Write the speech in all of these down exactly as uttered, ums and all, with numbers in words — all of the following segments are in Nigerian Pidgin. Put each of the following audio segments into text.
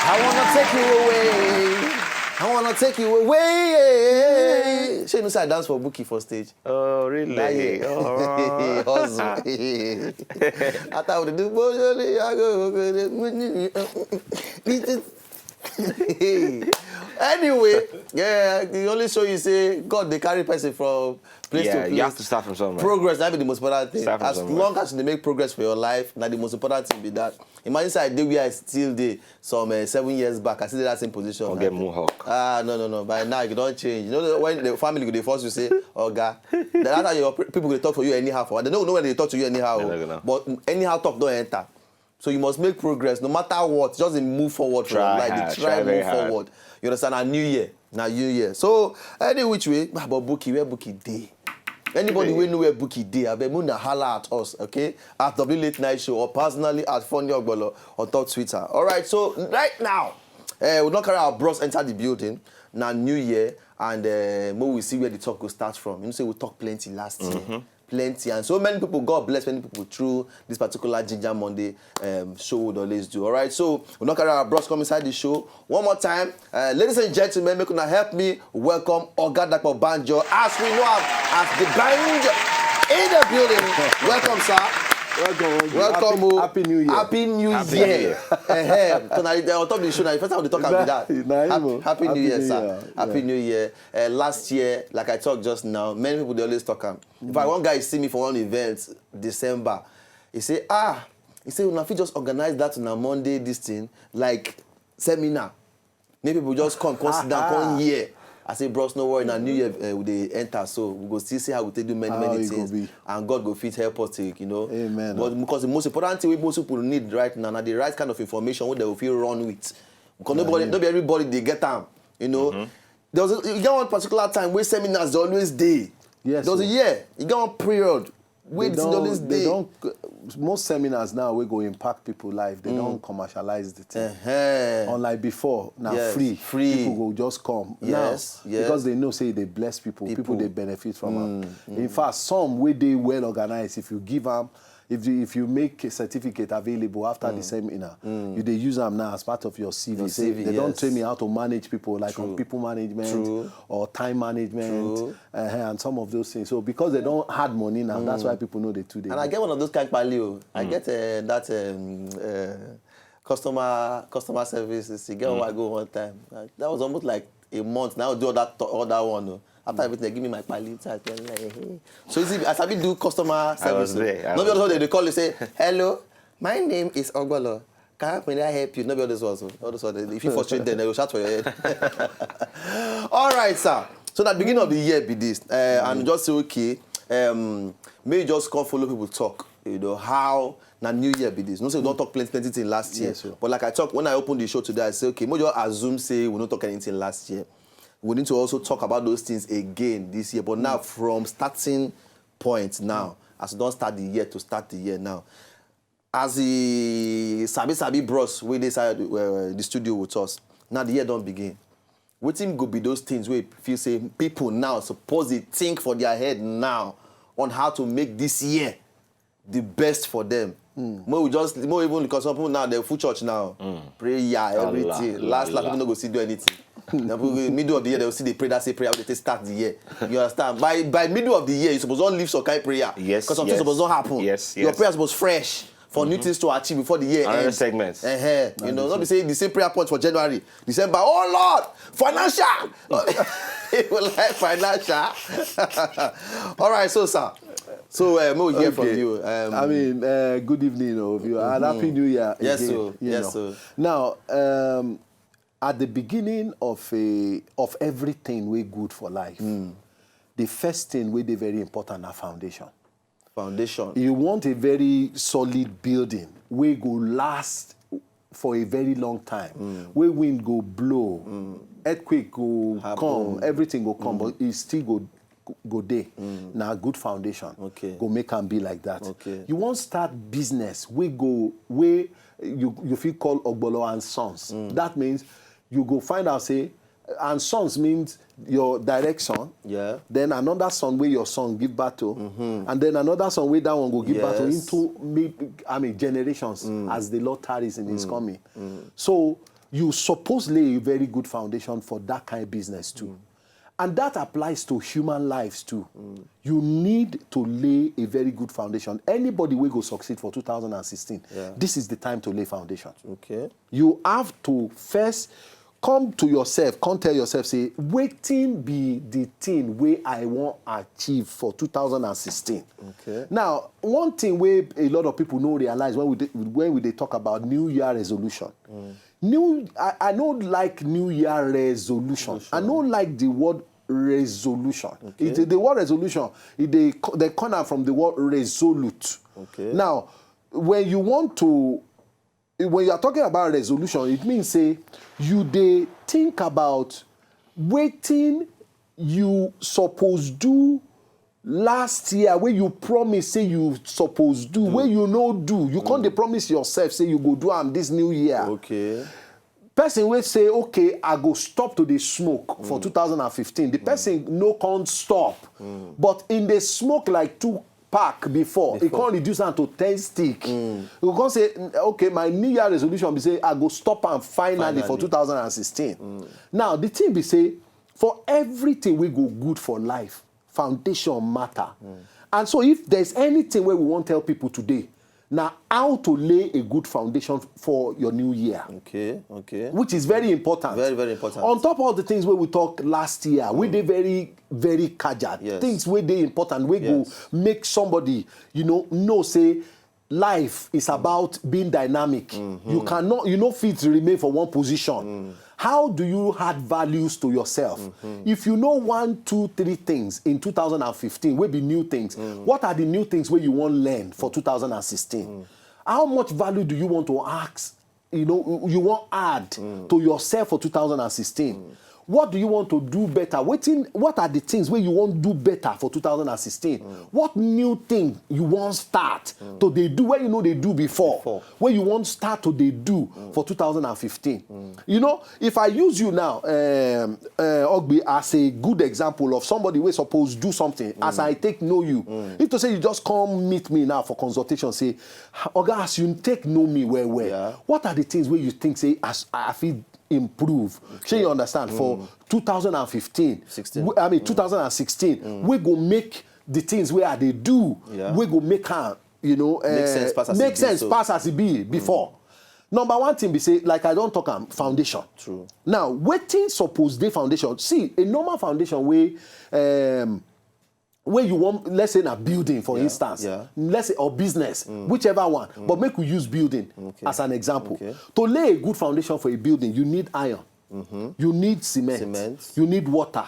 I wanna take you away. I wanna take you away. Shey you know say I dance for Buki for stage? Oh, really? That year. Oh. Hustle. After we do Bojoli, I go. Anyway, yeah, the only show you say God dey carry person from place Yeah, to place. You have to start from somewhere. Progress, that be the most important thing. Start from As somewhere. Long as you dey make progress for your life, na the most important thing be that. Imagine say I dey where I still dey some uh, seven years back, I still dey that same position. Or get mohawk. Ah, no, no, no. By now, you don change. You know when the family go dey force you say, "Oga." That's how your pe- people go dey talk for you anyhow. For they no know when they talk to you anyhow. They no go know. But anyhow talk don enter. So you must make progress no matter what. Just dey move forward for Try your life. hard, Dey try try very move hard. Forward. You understand? Na new year. Na new year. So any which way, ah, but Buki, where Buki dey? Anybody Hey. Wey know where Buki dey, abeg, make una holla at us, okay? At W Late Night Show or personally at Funny Ogbolo on top Twitter. All right, so right now, uh, we don carry our bros enter the building. Na new year, and uh, make we see where the talk go start from. You know say we talk plenty last year. Plenty, and so many people, God bless many people through this particular Ginger Monday um, show we always do. All right, so we don carry our bros come inside the show one more time. Uh, ladies and gentlemen, make una help me welcome Oga Dapo Banjo, as we know am as the Banjo in the building. Welcome, sir. Welcome, welcome. Welcome, Happy, oh. Happy New Year. Happy New Happy Year. New Year. Ehem. So now, on top of the show, now the first time we talk about that. Na him, oh. Happy, Happy New Happy Year, New sir. Year. Happy Yeah. New Year. Uh, last year, like I talked just now, many people dey always talk am. In fact, one guy see me for one event December. He say, ah, he say, una fit just organize that on a Monday, this thing, like seminar. Make people just come, come sit down, come hear. I say, bros, no worry, na new year uh, we dey enter, so we go still see how we take do many, How many e go things, be. And God go fit help us take, you know. Amen. But because the most important thing wey most people need right now na the right kind of information wey dem go fit run with. Because nobody, no be everybody dey get am, you know. There was a, you get one particular time wey seminars dey always dey. Yes, There was a sir. year, you get one period wey They the thing dey always don't, they dey. don't, most seminars now wey go impact people life, they don't commercialize the thing. Ehen. Unlike before, now Yes, free. free. People go just come. Yes, Now, yes. Because they know say they bless people. People, People. They benefit from am. In fact, some wey dey well organized, if you give am, if you, if you make a certificate available after the seminar, you dey use am now as part of your C V. Your Say, C V, they don't yes. Train me how to manage people, like on True. People management True. Or time management, True. Uh, and some of those things. So because they don't had money now, that's why people know they too. They And I get one of those kind pali o. I get uh, that um, uh, customer customer services. You get one I go one time. Uh, that was almost like a month. Now I do all that all that one. O. After everything, they give me my pali. So I tell them, like, hey. So you see, as I be do customer service, was there, I no be was all they call you say, "Hello, my name is Ogbolo. Can I help you?" No be all those ones. O. All those ones. If you frustrate them, they will shout for your head. All right, sir. So that beginning of the year be this, uh, and just say, okay, um, may you just come follow people talk. You know how na new year be this. No say we don't talk plenty plenty thing last year, Yes, sir. But like I talk when I open the show today, I say, okay, may you just assume say we don't talk anything last year. We need to also talk about those things again this year. But now from starting point now, as we don't start the year to start the year now, as the sabi sabi bros wey dey inside uh, the studio with us, now the year don't begin. Wetin go be those things wey feel say people now suppose dey think for their head now on how to make this year the best for them. Make we just make we even because some people now they full church now, prayer, everything. Last last people no go still do anything. Now, people, middle of the year they will still dey pray that same prayer wey they take start the year. You understand? By by middle of the year you suppose don leave some kind prayer. Yes, Because some yes. Things suppose don happen. Yes, Your yes. Prayer suppose fresh for new things to achieve before the year Another ends. segment. Uh-huh. You know, not be say the same prayer point for January, December. Oh Lord, financial. People like financial. All right, so sir. So uh, may we hear from Okay. You. Um, I mean, uh, good evening, all of you, and happy New Year. Yes, Again, sir. You Yes, know. Sir. Now, um, at the beginning of a of everything we good for life, the first thing we dey very important na foundation. Foundation. You want a very solid building wey go last for a very long time. Wey wind go blow, earthquake go Happen. Come, everything go come, but e still go go dey. Na good foundation Okay. go make am be like that. Okay. You wan start business wey go wey you you fit call Ogbolo and Sons. That means you go find out say and Sons means your direction. Yeah. Then another son wey your son give birth to, and then another son wey that one go give birth to Yes. into me I mean generations as the Lord tarries in his coming. So you suppose lay a very good foundation for that kind of business too. And that applies to human lives too. You need to lay a very good foundation. Anybody wey go succeed for two thousand and sixteen, Yeah. this is the time to lay foundation. Okay. You have to first come to yourself, come tell yourself, say, wetin be the thing wey I wan achieve for two thousand and sixteen? Okay. Now, one thing wey a lot of people no realize when we dey, when we dey talk about New Year resolution, new I, I no like New Year resolution. I no like the word resolution. Okay. It, the word resolution, it dey co- they come am from the word resolute. Okay. Now, when you want to when you are talking about resolution, it means say you dey think about wetin you suppose do last year wey you promise say you suppose do wey you no do, you come dey promise yourself say you go do am this new year. Okay. Person wey say, okay, I go stop to dey smoke for two thousand and fifteen, the person no come stop, but in dey smoke like two pack before, e Before. come reduce am to ten stick. You come say, okay, my new year resolution be say I go stop am finally for Finally. two thousand and sixteen. Now the thing be say, for everything wey go good for life, foundation matter. And so if there's anything wey we wan tell people today, na how to lay a good foundation for your new year, Okay. Okay. which is very important. Very, very important. On top of the things wey we talk last year, we dey very, very kajad. Yes. Things wey dey important, wey go Yes. make somebody, you know, know say life is about being dynamic. You cannot, you no fit remain for one position. How do you add values to yourself? If you know one, two, three things in two thousand and fifteen, wey be new things, what are the new things wey you wan learn for two thousand and sixteen? How much value do you want to ask? You know, you wan add to yourself for two thousand and sixteen. What do you want to do better? Wetin, what are the things wey you wan do better for two thousand and sixteen? What new thing you wan start to dey do wey you no dey do before? Before. Wey you wan start to dey do for two thousand and fifteen? You know, if I use you now, um, uh, Ogbi, as a good example of somebody wey suppose do something, as I take know you, if to say you just come meet me now for consultation, say, Oga, as you take know me well well, Yeah. what are the things wey you think say as I fit improve? Shey you understand? For two thousand and fifteen, Sixteen. w- I mean two thousand and sixteen, wey go make the things wey I dey do, Yeah. wey go make am, you know, Make eh, sense pass as make e be, sense so. pass as e be before. Number one thing be say, like I don talk am, foundation. True. Now, wetin suppose dey foundation? See, a normal foundation wey um, wey you wan, let's say na building, for Yeah, instance, yeah. let's say, or business, whichever one, but make we use building Okay. as an example. Okay. To lay a good foundation for a building, you need iron. You need cement. Cement. You need water.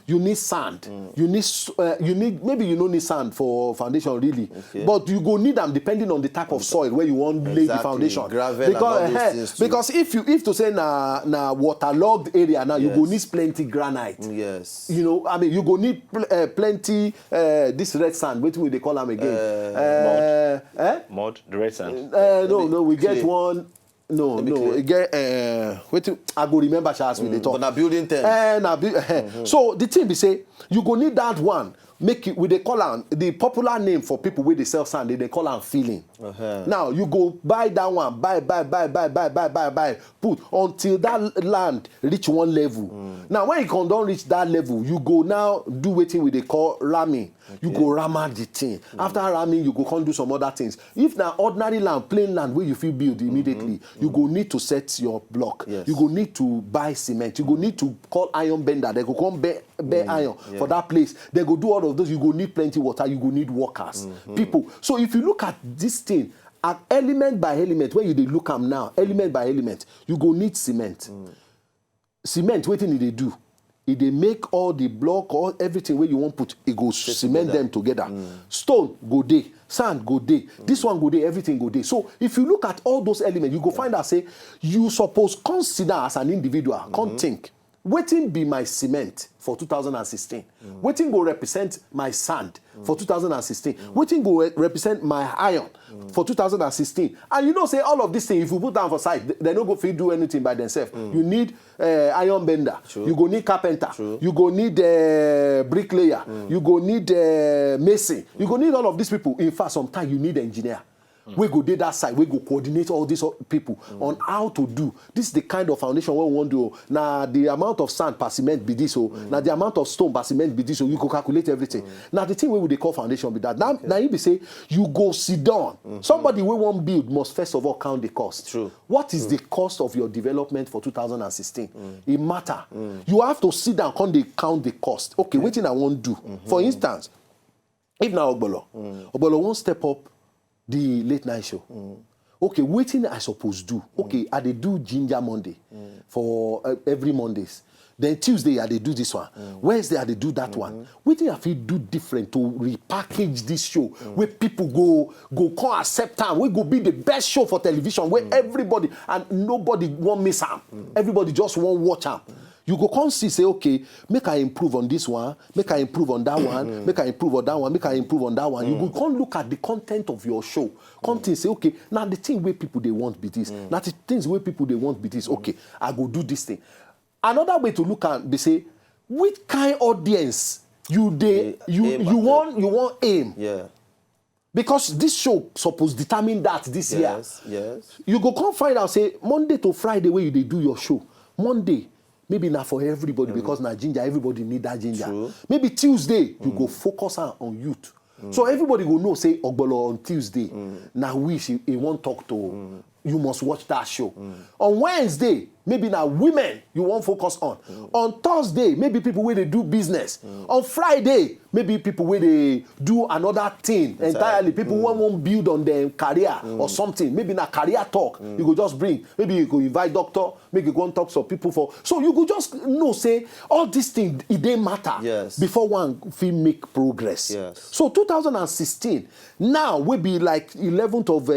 You need sand. You need s- uh, you need, maybe you no need sand for foundation really, Okay. but you go need am depending on the type of soil where you wan lay the Exactly. Foundation. Gravel and Because all those eh, things too. Because if you, if to say na na waterlogged area now, you go Yes. need plenty granite. Yes. You know, I mean, you go need pl- uh, plenty uh, this red sand. Wetin we dey call am again? Uh, eh? Mud, the red sand. Uh, no, Maybe no, we get clay. One. No, Maybe no, clay. e get uh, wetin I go remember sha as we dey talk. But na building terms. Eh, na bu- eh. So the thing be say you go need that one. Make it, we dey call am, the popular name for people wey dey sell sand, they dey call am filling. Uh-huh. Now you go buy that one, buy, buy, buy, buy, buy, buy, buy, buy, put until that land reach one level. Now when you come don reach that level, you go now do wetin we dey call ramming. You go ram am the thing. After ramming, you go come do some other things. If na ordinary land, plain land wey you fit build immediately, you go need to set your block. Yes. You go need to buy cement. You go need to call iron bender. They go come bend, bend iron Yeah. for that place. They go do all of those. You go need plenty water. You go need workers, people. So if you look at this thing, at element by element, when you dey look am now, element by element, you go need cement. Cement, wetin e dey do? E dey make all the block, all everything wey you wan put, e go cement together. Them together. Stone go dey, sand go dey, this one go dey, everything go dey. So if you look at all those elements, you go find out say you suppose consider as an individual, come think. Wetin be my cement for two thousand and sixteen? Wetin go represent my sand for two thousand and sixteen? Wetin go re- represent my iron for two thousand and sixteen? And you know say all of these things, if you put down for side, they no go fit do anything by themselves. You need uh, iron bender. You go need carpenter. You go need uh, bricklayer. You go need uh, mason. You go need all of these people. In fact, sometimes you need engineer. Wey go dey that side, wey go coordinate all these o- people on how to do. This is the kind of foundation wey we wan do o. Na the amount of sand per cement be this o. Na the amount of stone per cement be this o. You go calculate everything. Na the thing wey we dey call foundation be that. Na na im be say you go sit down. Somebody wey wan build must first of all count the cost. True. What is the cost of your development for two thousand and sixteen? E matter. You have to sit down, come dey count the cost. Okay, wetin I wan do? For instance, if na Ogbolo, Ogbolo wan step up the late night show. Okay, wetin I suppose do? Okay, I dey do Ginger Monday for uh, every Mondays. Then Tuesday I dey do this one. Wednesday I dey do that one. Wetin I fit do different to repackage this show wey people go go come accept am, wey go be the best show for television, wey everybody and nobody wan miss am. Everybody just wan watch am. You go come see say, okay, make I improve on this one, make I improve on that one, make I improve on that one, make I improve on that one. You go come look at the content of your show, come think say, okay, na the thing wey people dey want be this, na the things wey people dey want be this. Okay, I go do this thing. Another way to look at be say, which kind audience you dey you you wan you wan aim? Yeah. Because this show suppose determine that this year. Yes, yes. You go come find out say Monday to Friday wey you dey do your show, Monday maybe na for everybody because na ginger, everybody need that ginger. True. Maybe Tuesday you go focus am on youth. So everybody go know say Ogbolo on Tuesday na we she he wan talk to. You must watch that show. On Wednesday, maybe na women you wan focus on. On Thursday, maybe people wey dey do business. On Friday, maybe people wey dey do another thing entirely. People wey wan build on dem career or something. Maybe na career talk you go just bring. Maybe you go invite doctor, make you go and talk some people for. So you go just know say all this thing e dey matter. Yes. Before one fit make progress. Yes. So two thousand and sixteen now wey be like eleventh of uh,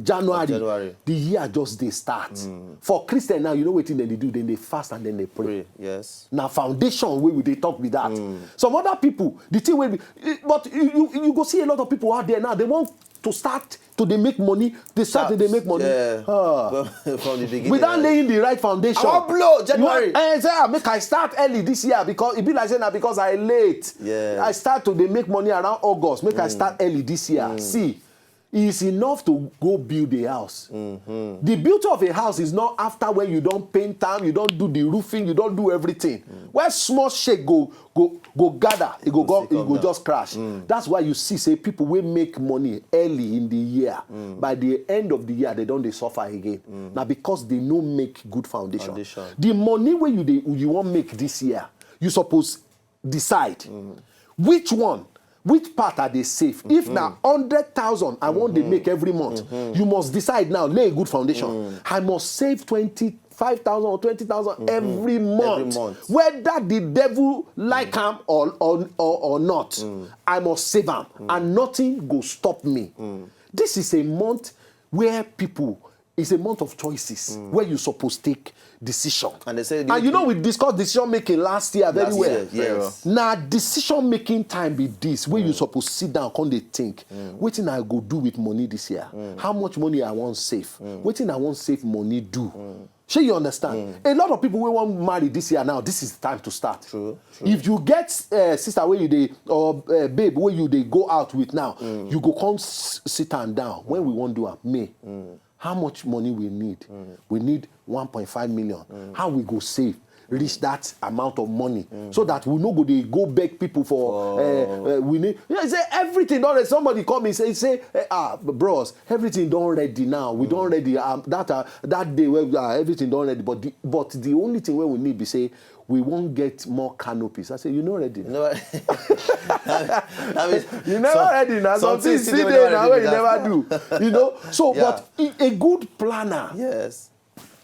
January, January, the year just dey start. For Christian now, you know wetin dem dey do? Dem dey fast and dem dey pray. Pray, yes. Na foundation wey we dey talk be that. Some other people, the thing wey be, but you, you you go see a lot of people out there now, they want to start to dey make money, they start to dey make money. Yeah. Ah. From the beginning. Without laying the right foundation. I wan blow January. You want, eh, say, ah, make I start early this year because e be like say na because I late. Yeah. I start to dey make money around August, make I start early this year. See, it's enough to go build a house. The beauty of a house is not after when you don paint am, you don do the roofing, you don do everything. Where small shake go go go gather, e go go e go just crash. That's why you see say people wey make money early in the year, by the end of the year they don dey suffer again. Na because they no make good foundation. The money wey you dey you wan make this year, you suppose decide which one, which part I dey save. If na hundred thousand I wan dey make every month, you must decide now, lay a good foundation. I must save twenty, five thousand or twenty thousand every month. Whether the devil like am or or or or not, I must save am and nothing go stop me. This is a month where people is a month of choices where you suppose take decision. And they say and you know we discussed decision making last year very well. Yes. Na decision making time be this where you suppose sit down come dey think, wetin I go do with money this year? How much money I wan save? Wetin I wan save money do? Shey you understand? A lot of people wey wan marry this year now, this is the time to start. True. If you get uh, sister wey you dey or uh, babe wey you dey go out with now, you go come s- sit am down when we wan do am. May how much money we need? We need one point five million. How we go save reach that amount of money so that we no go dey go beg people for uh, uh, we need yeah, say everything don ready. Somebody come in say say eh, ah bros, everything don ready now, we don ready. Um, that uh, that day wey uh, everything don ready, but the but the only thing wey we need be say we wan get more canopies. I say you no ready. No, I mean, you never some, ready na some things still dey na wey you never do. You know, so yeah. But a, a good planner, yes,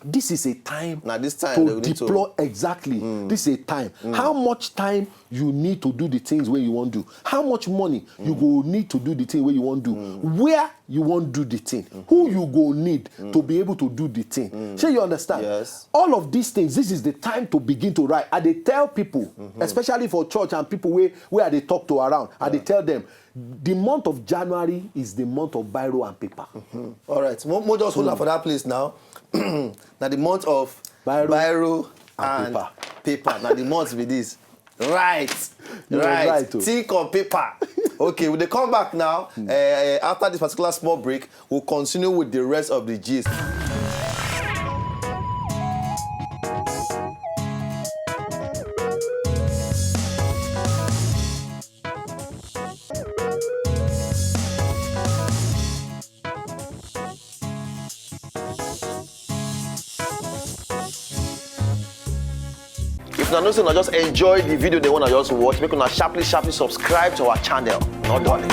This is a time Na this time to they need to- deploy exactly. This is a time. How much time you need to do the things where you want to do? How much money you go need to do the thing where you want to do? Where you want do the thing? Who you go need to be able to do the thing? Shey you understand? Yes. All of these things, this is the time to begin to write. I dey tell people, especially for church and people where, where I dey talk to around, I dey tell them, the month of January is the month of biro and paper. All right, mo, mo just hold am for that place now. Na the month of Biro biro and and paper. paper. Na the month be this. Right. You are Right. right, oh. Think on paper. Okay, we dey come back now. Uh, after this particular small break, we'll continue with the rest of the gist. If una know say una just enjoy the video, the one I just watch, make una sharply, sharply subscribe to our channel. No darling.